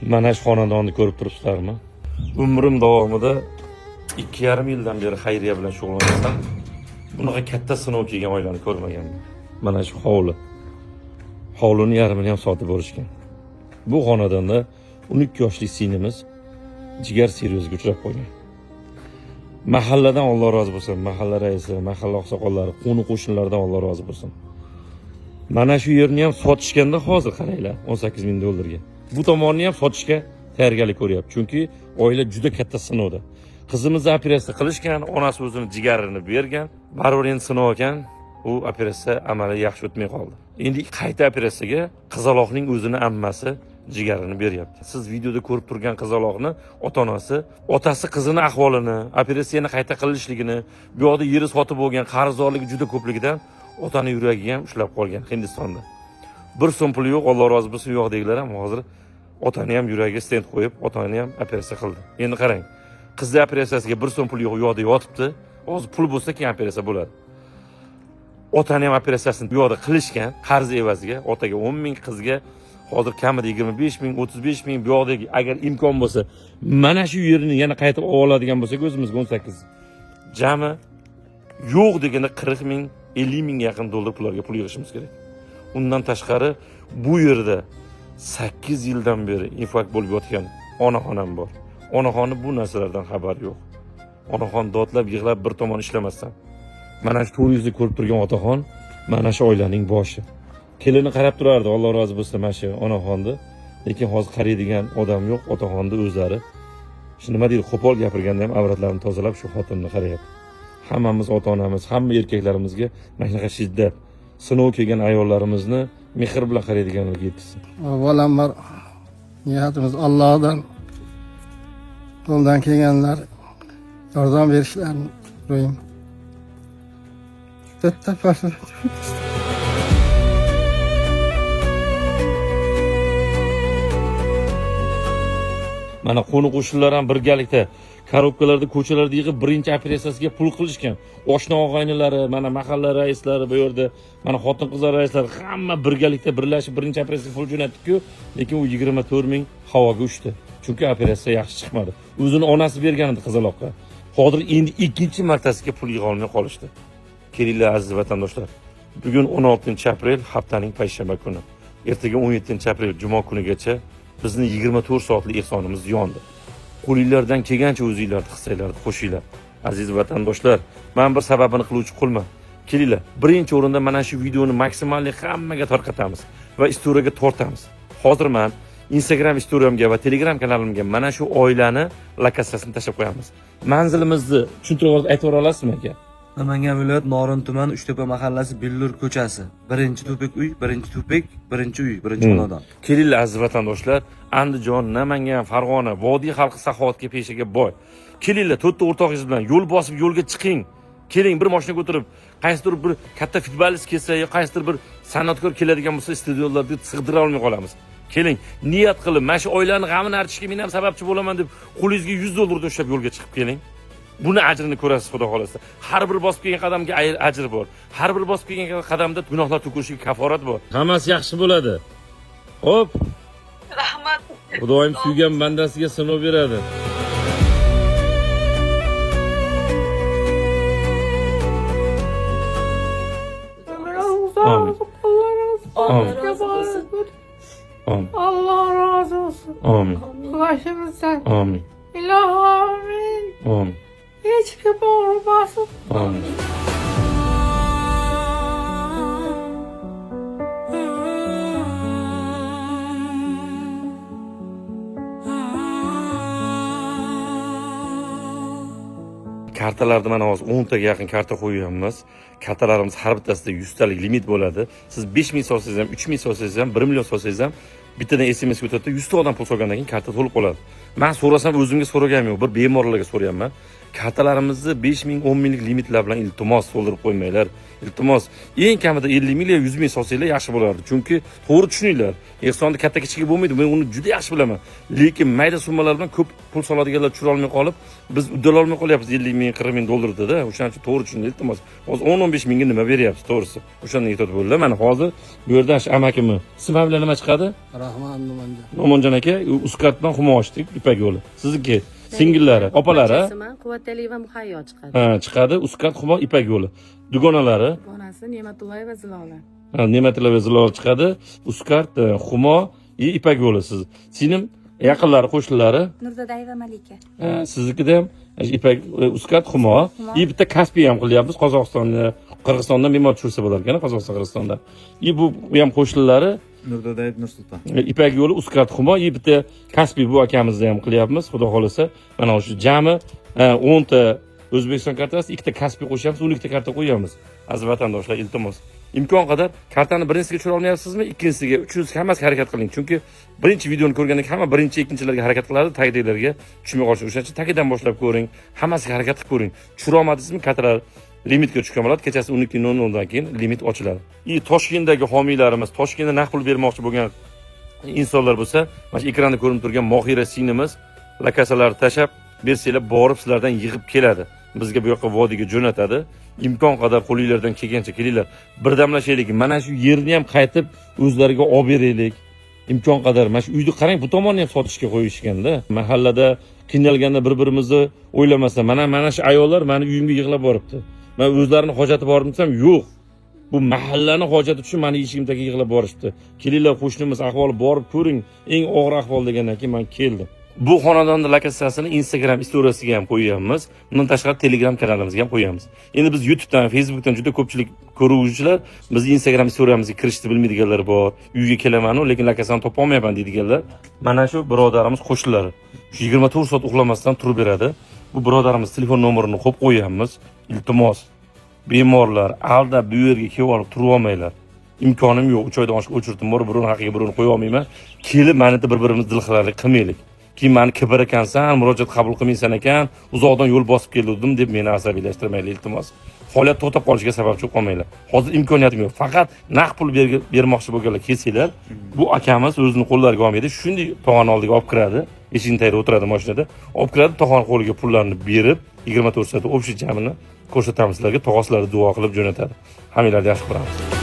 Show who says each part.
Speaker 1: Mana shu xonadonni ko'rib turibsizlarmi? Umrim davomida 2,5 yildan beri xayriya bilan shug'ullanasan. Bunaqa katta sinov kelgan oilani ko'rmaganman. Mana shu hovli. Hovlini yarmini ham sotib bo'lishgan. Bu xonadonda 12 yoshli singlimiz jigar sirrozga uchrab qolgan. Mahalladan Alloh rozi bo'lsin, mahalla raisi, mahalla oqsoqollari, qo'ni qo'shnilardan Alloh rozi bo'lsin. Mana shu yerni ham sotishganda hozir qaranglar, 18 ming dollarga. Bu tomonni ham sotishga tayyorgarlik ko'ryapti. Chunki oila juda katta sinovda. Qizimizni operatsiya qilishgan, onasi o'zini jigarini bergan. Baribir endi sinov ekan, u operatsiya amali yaxshi o'tmay qoldi. Endi qayta operatsiyaga qizaloqning o'zini ammasi jigarini beryapti. Siz videoda ko'rib turgan qizaloqni ota-onasi, otasi qizini ahvolini, operatsiyani qayta qilinishligini, bu yoqda yeri sotib bo'lgan qarzdorligi juda ko'pligidan otani yuragi ham ushlab qolgan Hindistonda. Bir so'm puli yo'q, Alloh rozi bo'lsin, u yoqdagilar ham hozir otani ham yuragiga stent qo'yib, otani ham operatsiya qildi. Endi qarang, qizni operatsiyasiga bir so'm puli yo'q, u yoqda yotibdi. Hozir pul bo'lsa keyin operatsiya bo'ladi. Otani ham operatsiyasini bu yoqda qilishgan qarz evaziga, otaga 10 ming, qizga hozir kamida 25 ming, 35 ming bu yoqdagi agar imkon bo'lsa, mana shu yerni yana qaytib olib oladigan bo'lsak o'zimizga 18 jami yo'q deganda 40 ming, 50 mingga yaqin dollar pullarga pul yig'ishimiz kerak. Undan tashqari bu yerda 8 yildan beri infarkt bo'lib yotgan onaxonam bor. Onaxonni bu narsalardan xabari yo'q. Onaxon dodlab yig'lab bir tomon ishlamasdan. Mana shu to'rt yuzni ko'rib turgan otaxon mana shu oilaning boshi. Kelini qarab turardi, Alloh rozi bo'lsin mana shu onaxonni. Lekin hozir qaraydigan odam yo'q, otaxonni o'zlari. Shu nima deydi, qo'pol gapirganda ham avratlarini tozalab shu xotinni qarayapti. Hammamiz ota-onamiz, hamma erkaklarimizga mana shunaqa shiddat, sinov kelgan ayollarimizni mehr bilan qaraydiganlarga yetkazsin.
Speaker 2: Avvalambor niyatimiz Allohdan qo'ldan kelganlar yordam berishlarini so'rayman. Bitta farzand.
Speaker 1: Mana qo'ni qo'shnilar ham birgalikda korobkalarda ko'chalarda yig'ib birinchi operatsiyasiga pul qilishgan. Oshna og'aynilari, mana mahalla raislari bu yerda, mana xotin qizlar raislari hamma birgalikda birlashib birinchi operatsiyaga pul jo'natdik-ku, lekin u 24 ming havoga uchdi. Chunki operatsiya yaxshi chiqmadi. O'zini onasi bergan edi qizaloqqa. Hozir endi ikkinchi martasiga pul yig'a olmay qolishdi. Kelinglar aziz vatandoshlar. Bugun 16 aprel haftaning payshanba kuni. Ertaga 17 aprel juma kunigacha bizni 24 soatlik ehsonimiz yondi. Qo'linglardan kelgancha o'zinglarni hissanglarni qo'shinglar. Aziz vatandoshlar, men bir sababini qiluvchi qulman. Kelinglar, birinchi o'rinda mana shu videoni maksimalli hammaga tarqatamiz va istoriyaga tortamiz. Hozir men Instagram istoriyamga va Telegram kanalimga mana shu oilani lokatsiyasini tashlab qo'yamiz. Manzilimizni tushuntirib aytib bera olasizmi aka?
Speaker 3: Namangan viloyat Norin tumani Uchtepa mahallasi Billur ko'chasi. Birinchi tupik uy, birinchi tupik, birinchi uy, birinchi xonadon.
Speaker 1: Kelinglar aziz vatandoshlar, Andijon, Namangan, Farg'ona, vodiy xalqi saxovatga peshaga boy. Kelinglar, to'rtta o'rtog'ingiz bilan yo'l bosib yo'lga chiqing. Keling, bir mashinaga o'tirib, qaysidir bir katta futbolist kelsa yo qaysidir bir san'atkor keladigan bo'lsa, stadionlarda sig'dira olmay qolamiz. Keling, niyat qilib, mana shu oilani g'amini artishga men ham sababchi bo'laman deb qo'lingizga 100 dollardan ushlab yo'lga chiqib keling. Buni ajrini ko'rasiz xudo xolasa. Har bir bosib kelgan qadamga ajr bor. Har bir bosib kelgan qadamda gunohlar to'kilishiga kaforat bor. Hammasi yaxshi bo'ladi. Xo'p,
Speaker 4: Rahmat.
Speaker 1: Xudoyim suygan bandasiga sinov beradi. Amin.
Speaker 4: Allah razı olsun.
Speaker 1: Amin.
Speaker 5: Allah razı olsun.
Speaker 1: Amin.
Speaker 5: Başımızdan.
Speaker 1: Amin.
Speaker 5: İlahi amin.
Speaker 1: Amin.
Speaker 5: Hiç kim olmasın.
Speaker 1: Amin. Kartalarni mana hozir 10 taga yaqin karta qo'yyapmiz. Kartalarimiz har bittasida 100 talik limit bo'ladi. Siz 5 ming solsangiz ham, 3 ming solsangiz ham, 1 million solsangiz ham bittadan SMS o'tadi. 100 ta odam pul solgandan keyin karta to'lib qoladi. Men so'rasam o'zimga so'raganim yo'q, bir bemorlarga so'rayapman. Kartalarimizni 5 ming, 10 minglik limitlar bilan iltimos to'ldirib qo'ymanglar. Iltimos, eng kamida 50 ming yo 100 ming solsanglar yaxshi bo'lardi. Chunki to'g'ri tushuninglar, ehsonni katta kichigi bo'lmaydi. Men uni juda yaxshi bilaman. Lekin mayda summalar bilan ko'p pul soladiganlar tushira olmay qolib, biz uddalolmay qolyapmiz 50 ming, 40 ming dollarda. O'shaning uchun to'g'ri tushuninglar, iltimos. Hozir 10-15 mingga nima beryapsiz, to'g'risi. O'shandan ehtiyot bo'linglar. Mana hozir bu yerda shu amakimni ismi bilan nima chiqadi?
Speaker 2: Rahmat, Numanjon.
Speaker 1: Nomonjon aka, Uzcard bilan Humo ochdik, Ipak yo'li. Sizniki singillari, opalari
Speaker 4: Quvvatali va Muhayyo chiqadi.
Speaker 1: Ha, chiqadi. Uzcard, Humo, Ipak yo'li. Dugonalari
Speaker 4: Onasi Ne'matullayeva Zilola.
Speaker 1: Ha, Ne'matullayeva Zilola chiqadi. Uzcard, Humo, Ipak yo'li siz. Singlim yaqinlari, qo'shnilari.
Speaker 6: Nurdadayeva Malika.
Speaker 1: Ha, siznikida ham Ipak, Uzcard, Humo. И bitta Kaspi ham qilyapmiz. Qozog'istonda, Qirg'izistondan bemalol tushirsa bo'lar ekan, Qozog'iston, Qirg'izistonda. И bu ham qo'shnilari
Speaker 7: Nurdadayev Nursulton.
Speaker 1: Ipak yo'li, Uzcard, Humo, и bitta Kaspi bu akamizni ham qilyapmiz. Xudo xohlasa, mana shu jami 10 ta O'zbekiston kartasi, ikkita Kaspi qo'shyapmiz, 12 ta karta qo'yamiz. Aziz vatandoshlar, iltimos. Imkon qadar kartani birinchisiga tushira olmayapsizmi, ikkinchisiga, uchinchisiga, hammasiga harakat qiling. Chunki birinchi videoni ko'rgandan keyin hamma birinchi, ikkinchilarga harakat qiladi, tagidagilarga tushmay qolishi. O'shaning uchun tagidan boshlab ko'ring, hammasiga harakat qilib ko'ring. Tushira olmadingizmi, kartalar limitga tushgan bo'ladi. Kechasi 12:00 dan keyin limit ochiladi. И Toshkentdagi homiylarimiz, Toshkentda naqd pul bermoqchi bo'lgan insonlar bo'lsa, mana shu ekranda ko'rinib turgan Mohira singlimiz lokatsiyalarni tashlab bersanglar, borib sizlardan yig'ib keladi. Bizga bu yoqqa vodiyga jo'natadi. Imkon qadar qo'linglardan kelgancha kelinglar. Birdamlashaylik. Mana shu yerni ham qaytib o'zlariga olib beraylik. Imkon qadar mana shu uyni qarang, bu tomonni ham sotishga qo'yishganda. Mahallada qiynalganda bir-birimizni o'ylamasa, mana shu ayollar mani uyimga yig'lab boribdi. Men o'zlarini hojati bormi desam, yo'q. Bu mahallani hojati uchun mani eshigim tagiga yig'lab borishibdi. Kelinglar, qo'shnimiz ahvoli, borib ko'ring. Eng og'ir ahvol degandan keyin men keldim. Bu xonadonni lokatsiyasini Instagram istoriyasiga ham qo'yyapmiz. Bundan tashqari Telegram kanalimizga ham qo'yamiz. Endi biz YouTube'dan, Facebook'dan juda ko'pchilik ko'ruvchilar biz Instagram istoriyamizga kirishni bilmaydiganlar bor. Uyga kelaman-u, lekin lokatsiyani topa olmayapman deydiganlar. Mana shu birodarimiz qo'shnilari. Shu 24 soat uxlamasdan turib beradi. Bu birodarimiz telefon nomerini qo'yib qo'yamiz. Iltimos, bemorlar aldab bu yerga kelib olib turib olmanglar. Imkonim yo'q, 3 oydan oshiq очередь im bor, birovni haqiga birovni qo'ya olmayman. Kelib mana yerda bir birimiz dilxiralik qilmaylik. Keyin mani kibr ekansan, murojaat qabul qilmaysan ekan, uzoqdan yo'l bosib keldim deb meni asabiylashtirmanglar, iltimos. Faoliyat to'xtab qolishiga sababchi bo'lib qolmanglar. Hozir imkoniyatim yo'q. Faqat naqd pul bermoqchi bo'lganlar kelsanglar, bu akamiz o'zini qo'llariga olmaydi. Shunday tog'ani oldiga olib kiradi. Eshikning tagida o'tiradi mashinada. Olib kiradi, tog'ani qo'liga pullarni berib, 24 soat общий jamini ko'rsatamiz sizlarga. Tog'a sizlarni duo qilib jo'natadi. Hammanglarni yaxshi ko'ramiz.